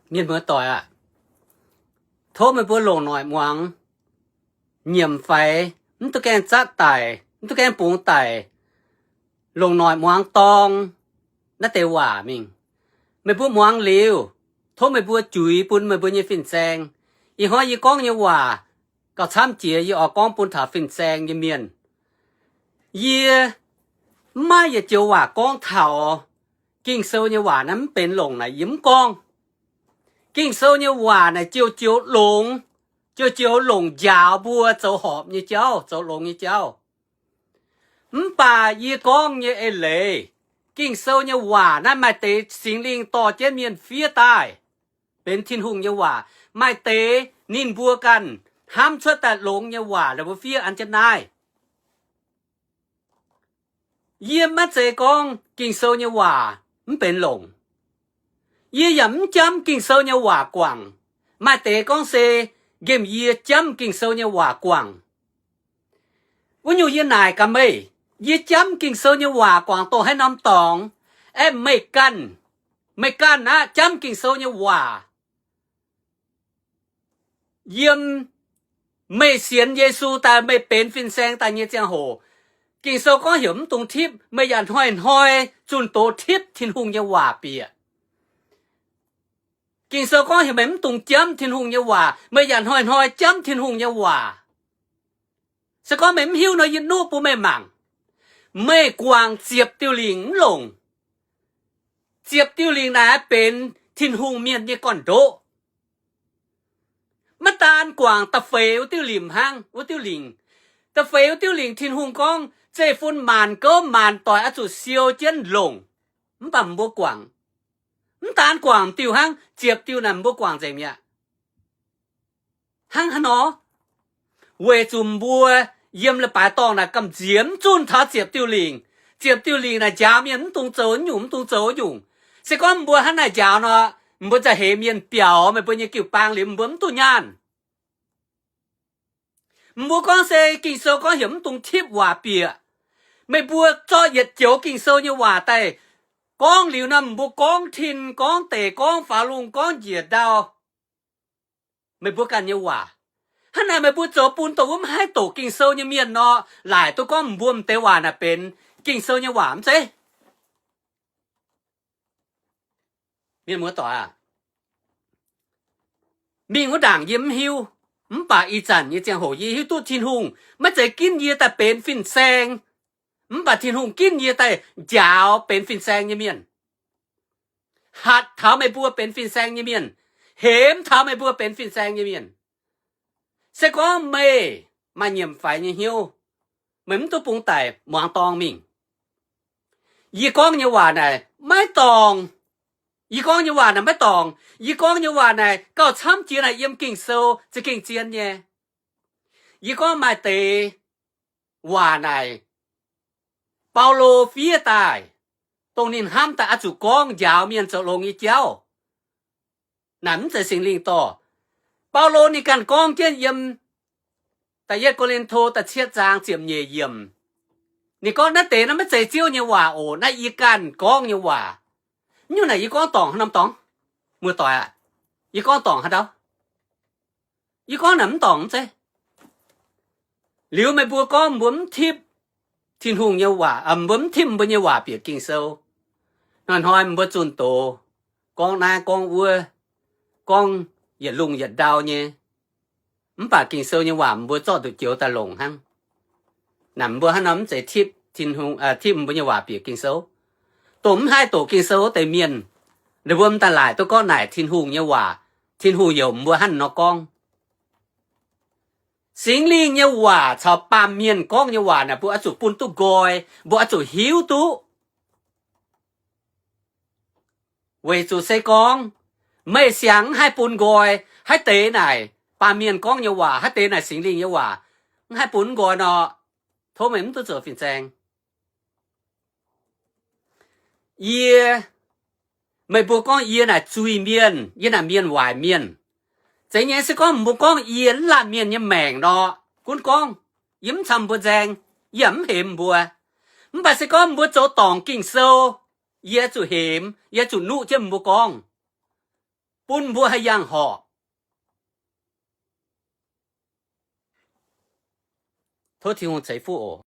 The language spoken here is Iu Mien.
Mienh muoz-doic aah, tov meih mbuo longc noic muangx, nyiemc faix, mv duqv gaengh zatv daic, mv duqv gaengh bungx daic, longc noic muangx dorng naaiv deix waac mingh. Meih mbuo muangx liuz, tov meih mbuo juix bun meih mbuo nyei fin-saeng. Ih hnoi yie gorngv nyei waac gauh camv jiex yie oix gorngv bun taux fin-saeng nyei mienh. Yie mv maaih yietc joux waac gorngv taux Ging-Sou nyei waac naaiv mv benx longc naaic yie mv gorngv. Ging-Sou nyei waac naaic joux-joux longx, joux-joux longc njaaux mbuo zoux horpc nyei jauv, zoux longx nyei jauv. Mv baac yie gorngv nyei eix leiz, Ging-Sou nyei waac naaiv maaih deix Singx Lingh dorh jienv mienh fiev daaih benx Tin-Hungh nyei waac, maaih deix ninh mbuo ganh hnamv cuotv daaih longx nyei waac la'buo fiev an jienv naaiv. Yie maiv zeiz gorngv Ging-Sou nyei waac mv benx longc. Yie yaac mv jamv Ging-Sou nyei waac guangc. Maaih deix gorngv se nqemh yie jamv Ging-Sou nyei waac guangc. Wuov nyungc yie naaic gaax meih, yie jamv Ging-Sou nyei waac guangc dongh haaix norm dorngx, aeqv, meih ganh, meih ganh aqv jamv Ging-Sou nyei waac. Yiem meih sienx Yesu daaih, meih benx fin-saeng daaih nyei ziangh hoc, Ging-Sou gorngv heuc mv dungx tipv, meih yaac hnoi-hnoi zunh doz tipv Tin-Hungh nyei waac bieqc. Ging-Sou gorngv heuc meih mv dungx jamv Tin-Hungh nyei waac, meih yaac hnoi-hnoi jamv Tin-Hungh nyei waac. Se gorngv meih mv hiuv nor, yie nuqv bun meih mangc. Meih guangc ziepc diuh lingc mv longc. Ziepc diuh lingc naaic benx Tin-Hungh mienh nyei gorn-ndoqv. Maiv daan guangc da'feix wuov diuh limc hnangv, wuov diuh lingc. Da'feix wuov diuh lingc Tin-Hungh gorngv zeiv-fun maanc gouv maanc doic oix zuqc siou jienv longc. Mv baac mbuo guangc, mv daan guangc diuh hnangv, ziepc diuh naaic mbuo guangc nzengc mi'aqv. Hnangv haaix nor? Weic zuqc mbuo yiem leiz-baaix dorngh naaic gamh nziex mv zunh taux ziepc diuh lingc. Ziepc diuh lingc naaic njaaux mienh mv dungx zoux nyungc, mv dungx zoux nyungc. Se gorngv mbuo hnangv naaic njaaux nor, mbuo za'heix mienh biaux meih mbuo nyei jiu-baang liuz, mbuo mv duqv nyaanh. Mbuo gorngv se Ging-Sou gorngv heuc mv dungx tipv waac bieqc. Meih mbuo zorqv yietc joux Ging-Sou nyei waac daaih gorngv liuz nor, mbuo gorngv tin, gorngv deic, gorngv faaux lungh, gorngv njiec ndau. Meih mbuo ganh nyei waac. Hnangv naaic meih mbuo zoux bun dongh wuov maiv haih doqc Ging-Sou nyei mienh nor, laaic duqv gorngv mbuo m'deix waac naaic benx Ging-Sou nyei waac mv zeiz? Mienh muoz-doic aah, mingh wuov ndaangc yie mv hiuv, mv baac ih zanc nyei ziangh hoc yie hiuv duqv Tin-Hungh maiv zeiz ginv yie daaih benx fin-saeng, mv baac Tin-Hungh ginv yie daaih njaaux benx fin-saeng nyei mienh, hatc taux meih mbuo benx fin-saeng nyei mienh, hemx taux meih mbuo benx fin-saeng nyei mienh. Se gorngv meih maaih nyiemc faix nyei hnyouv, meih mv duqv bungx daic, muangx dorng mingh. Yie gorngv nyei waac naaic maiv dorngc. Yie gorngv nyei waac naaic maiv dorngc. Yie gorngv nyei waac naaic gauh camv jiex naaic yiem Ging-Sou za'gengh zien nyei. Yie gorngv maaih deix waac naaic Baulo fiev daaih, dongh ninh hnamv daaih oix zuqc gorngv njaaux mienh zoux longx nyei jauv. Naaic mv zeiz Singx Lingh dorh. Baulo ninh ganh gorngv jienv yiem da'yietv Ko^lin^to da'cietv zaang ziepc nyeic yiemc. Ninh gorngv, naaiv deix naaiv maiv zeiz Ziouv nyei waac oc. Naaiv yie ganh gorngv nyei waac. Nyungc naaic yie gorngv dorngc haaix norm dorngx? Muoz-doic aah, yie gorngv dorngc haaix ndau? Yie gorngv naaic mv dorngc mv zeiz? Liuz meih mbuo gorngv mbuo mv tipv Tin-Hungh nyei waac, mbuo mv tipv mbuo nyei waac bieqc Ging-Sou. Hnoi-hnoi mbuo zunh doz gorngv naaiv gorngv wuov, gorngv yietc lungh yietc ndau nyei. Mv baac Ging-Sou nyei waac mbuo zorqv nduqc joux daaih longc hnangv. Naaic mbuo hnangv nor mv zeiz tipv Tin-Hungh, tipv mbuo nyei waac bieqc Ging-Sou. Dongh mv haih doqc Ging-Sou wuov deix mienh, ninh mbuo m'daaih laaic duqv gorngv naaic Tin-Hungh nyei waac, Tin-Hungh youc mbuo hnangv nor gorngv. Singx Lingh nyei waac caux baamh mienh gorngv nyei waac naaic mbuo oix zuqc bun duqv nqoi, mbuo oix zuqc hiuv duqv. Weic zuqc se gorngv meih siang mv haih bun nqoi, haaix deix naaic baamh mienh gorngv nyei waac, haaix deix naaic Singx Lingh nyei waac, mv haih bun nqoi nor, tov meih mv duqv zoux fin-saeng. Yie, meih mbuo gorngv yie naaic zuiz-mienh, yie naaic mienh waaic mienh. Zeiz nyei se gorngv mbuo gorngv yie mv laanh mienh nyei maengc nor, gunv gorngv yie mv camv mbuo nzaeng, yie mv hemx mbuo. Mv baac se gorngv mbuo zoux dorngc Ging-Sou, yie zuqc hemx, yie zuqc nuqv jienv mbuo gorngv. bun mbuo haih yangh horc. Tov Tin-Hungh ceix fuqv oc.